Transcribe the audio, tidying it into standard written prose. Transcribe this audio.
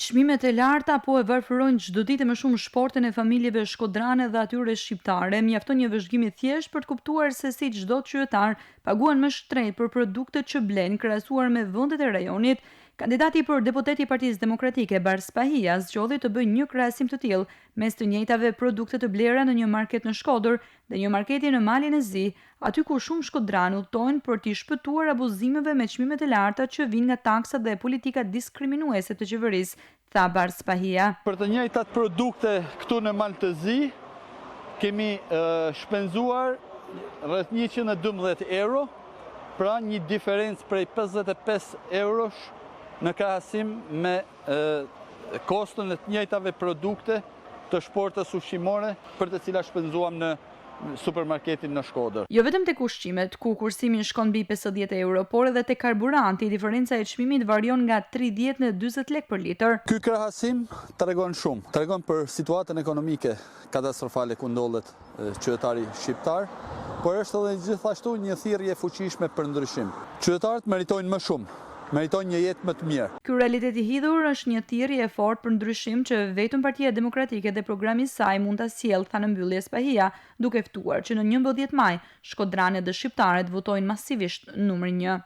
Çmimet e larta po e varfërojnë çdo ditë e më shumë shportën e familjeve shkodrane dhe atyre shqiptare. Mjafton një vëzhgim i thjeshtë për të kuptuar se si çdo qytetar paguan më shtrenjtë për produktet që blen krahasuar me vendet e rajonit. Kandidati për deputet i Partisë Demokratike, Bardh Spahia, zgjodhi të bëjë një krahasim të tillë mes të njëjtave produkte të blera në një market në Shkodër dhe një marketi në Malin e Zi, aty ku shumë shkodranë udhëtojnë për t'i shpëtuar abuzimeve me çmimet e larta që vijnë nga taksat dhe politikat diskriminuese të qeverisë, tha Bardh Spahia. Për të njëjtat produkte këtu në Mal të Zi kemi shpenzuar rreth 112 euro, pra një diferencë prej 55 eurosh në krahasim me koston e të njëjtave produkte të shportës ushqimore për të cilat shpenzuam në supermarketin në Shkodër. Jo vetëm tek ushqimet, ku kursimi shkon mbi 50 euro, por edhe tek karburanti, diferenca e çmimit varion nga 30 në 40 lekë për litër. Ky krahasim tregon shumë, tregon për situatën ekonomike katastrofale ku ndodhet qytetari shqiptar, por është edhe gjithashtu një thirrje e fuqishme për ndryshim. Qytetarët meritojnë më shumë, meritojnë një jetë më të mirë. Ky realitet i hidhur është një thirrje e fortë për ndryshim që vetëm Partia Demokratike dhe programi i saj mund ta sjellë, tha në mbyllje Spahia, duke ftuar që në 11 maj, shkodranët dhe shqiptarët votojnë masivisht numrin një.